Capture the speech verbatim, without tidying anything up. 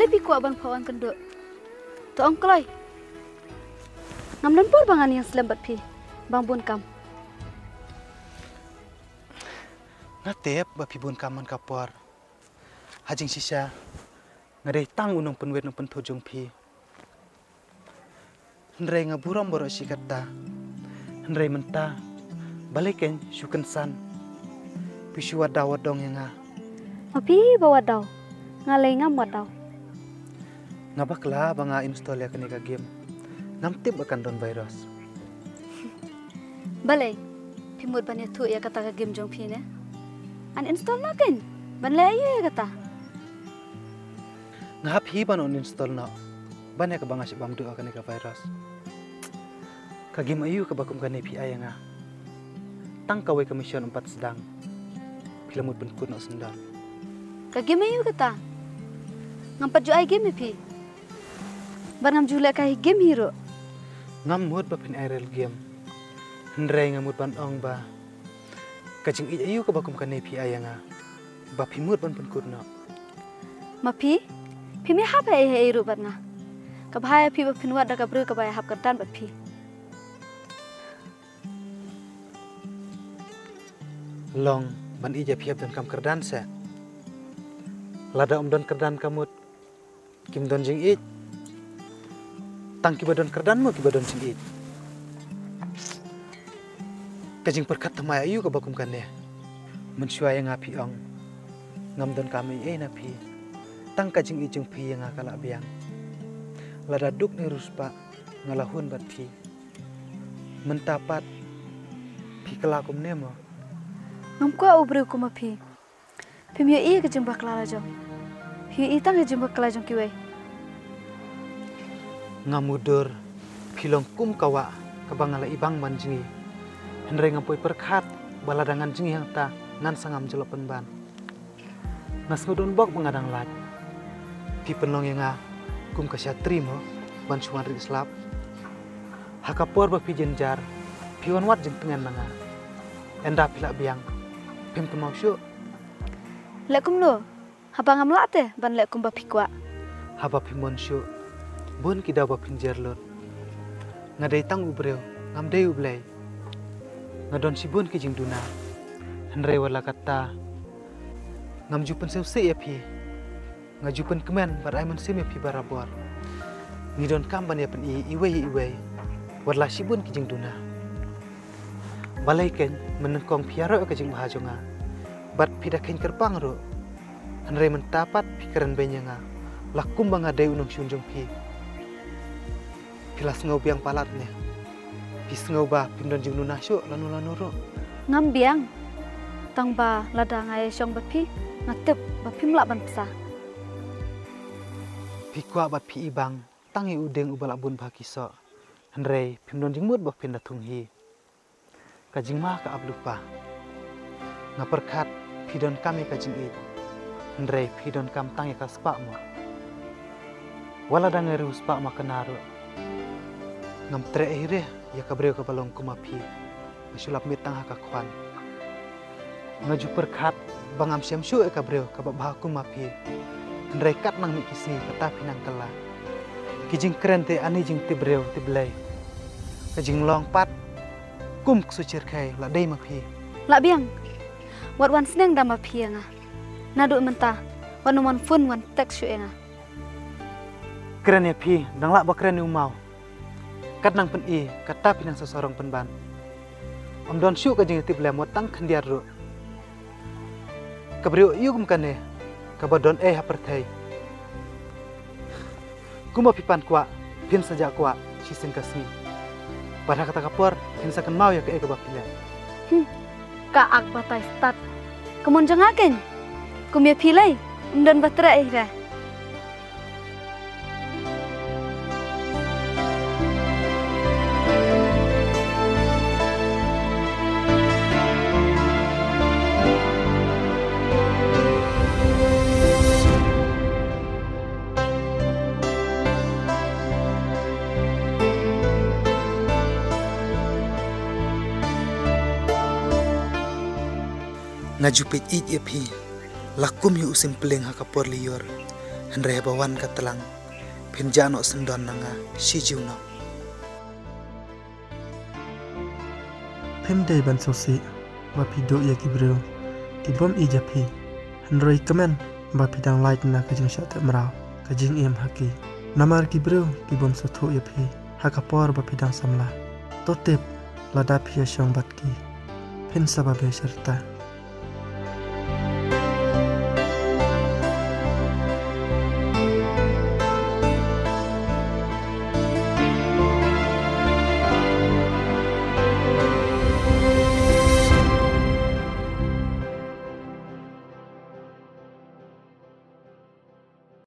Phi kwah ban pha wan kynduh. To ong kloi. Ngam don por ba ngan ïeng slem bad phi. Bang bun kam. Nga tip ba phi bun kam man ka por. Ha jingshisha nga dei tang u nongpynwit nongpynthut jong phi. Hynrei nga burom baroh shi katta. Hynrei mynta balei kein shu kynsan. Phi shu wad daw wad dong ïa nga. Ma phi ba wad daw. Nga lei ngam wad daw. Nga bakla ba nga install ïa kane ka game. Ngam tip ba kan don virus. Balei phi mut ban ïathuh ïa kata ka game jong phi ne? Uninstall noh kein. Ban leh aïu ïa kata? Nga hap hi ban uninstall noh. Ban ïa kaba nga shah bam duh ïa kane ka virus. Ka game aïu kaba kum kane phi ai ïa nga? Tang kawei ka mission ym pat sdang. Phi la mut pynkut noh syndon. Ka game aïu kata? Ngam pat ju ai game ïa phi. Bad ngam ju leh kai game hi ruh. Ngam mut ba phin ai real game. Hynrei nga mut ban ong ba ka jingïeit aïu kaba kum kane phi ai ïa nga ba phi mut ban pynkut noh. Ma phi, phim ïahap haei haei ruh bad nga. Kaba bha ïa phi ba phin wad da ka briew kaba ïahap kyrdan bad phi. Long ban ïeit ïa phi hap donkam kyrdan seh. Lada ym don kyrdan ka mut kim don jingïeit. Tang kiba don kyrdan mo kiba don jingïeit. Ka jingpyrkhat thymmai aïu kaba kum kane. Mynshuwa ïa nga phi ong ngam donkam ei ei na phi. Tang ka jingïeit jong phi ïa nga ka la biang. Lada duk ne riewspah nga la hun bad phi. Mynta pat phi kylla kumne mo? Ngam kwah u briew kum ma phi. Phim ïohi ka jingbakla la jong. Phi ïohi tang ka jingbakla jong kiwei. Nga mutdur phi long kum ka wah kaba nga la ibang ban jngi. Hynrei ngam poi pyrkhat ba lada ngan jngi hangta ngan sa ngam jyllop pynban. Nga sngew donbok ba nga dang lait. Phi pynlong ïa nga kum ka shatri mo ban shu wan rieh slap. Ha ka por ba phi jynjar phi wan wad jingtngen na nga. Ynda phi lah biang phim kynmaw shuh. Leh kumno? Haba ngam lah te ban leh kumba phi kwah. Haba phi mon shuh bun ki daw ba phin jer lut. Nga dei tang u briew ngam dei u Blei. Nga don shibun ki jingduna. Hynrei wat la katta ngam ju pynsngewsih ïa phi. Nga ju pynkmen bad ai mynsiem ïa phi barabor. Ngi donkam ban ïa pyni iwei ïa iwei. Wat la shibun ki jingduna. Balei kein mynnyngkong phi ïaroh ïa ka jingbha jong nga bad phi da kheiñ kyrpang ruh. Hynrei mynta pat phi kren beiñ ïa nga la kumba nga dei u nongshun jong phi. Phi la sngew biang palat ne? Phi sngew ba phim don jingduna shuh lano lano ruh? Ngam biang. Tang ba lada nga ïashong bad phi nga tip ba phim lah ban psa. Phi kwah bad phi ibang tang ïa u dieng uba la bun bha ki soh. Hynrei phim don jingmut ba phin da thung hi. Ka jingma ka ap lypa. Nga pyrkhat phi donkam ïa ka jingïeit. Hynrei phi donkam tang ïa ka spah mo. Wat la dang ïa riewspah ma kane ruh ngam treh hi re ïa ka briew kaba long kum ma phi. Nga shu lap miet tang ha ka khwan. Nga ju pyrkhat ba ngam shem shuh ïa ka briew kaba bha kum ma phi. Hynrei kat nang mih ki sngi kata phi nang kylla. Ki jingkren te ani jingtip briew tip Blei. Ka jinglong pat kum ksu chirkhei la dei ma phi. La biang. Wat wan sneng da ma phi ïa nga. Naduh mynta wat nym wan phone wan text shuh ïa nga. Kren ïa phi dang lah ba kren ïa u maw. Kat nang pyni kata phi nang sa sarong pynban. Ym don shuh ka jingïatip lem wat tang khyndiat ruh. Ka briew aïu kum kane kaba don ei ha pyrthei. Kumba phi pan kwah phin sa jah kwah shisien ka sngi. Bad ha kata ka por phin sa kynmaw ïa kaei kaba phi leh. Hmm. Ka ak batai stad. Ka mon jong nga kein kum ïa phi lei ym don ba treh ei re. Nga ju peit ïeit ïa phi la kum ïa u simpling ha ka por lyiur. Hynrei haba wan ka tlang, phin jah noh syndon na nga shi junom. Phim dei ban sngewsih ba phi duh ïa ki briew ki bym ïeit ïa phi, hynrei kmen ba phi dang lait na ka jingshah teh mraw ka jingim ha ki. Namar ki briew ki bym sngewthuh ïa phi ha ka por ba phi dang samla. To tip, lada phi ïashong bad ki, phin sa ba beh shirta.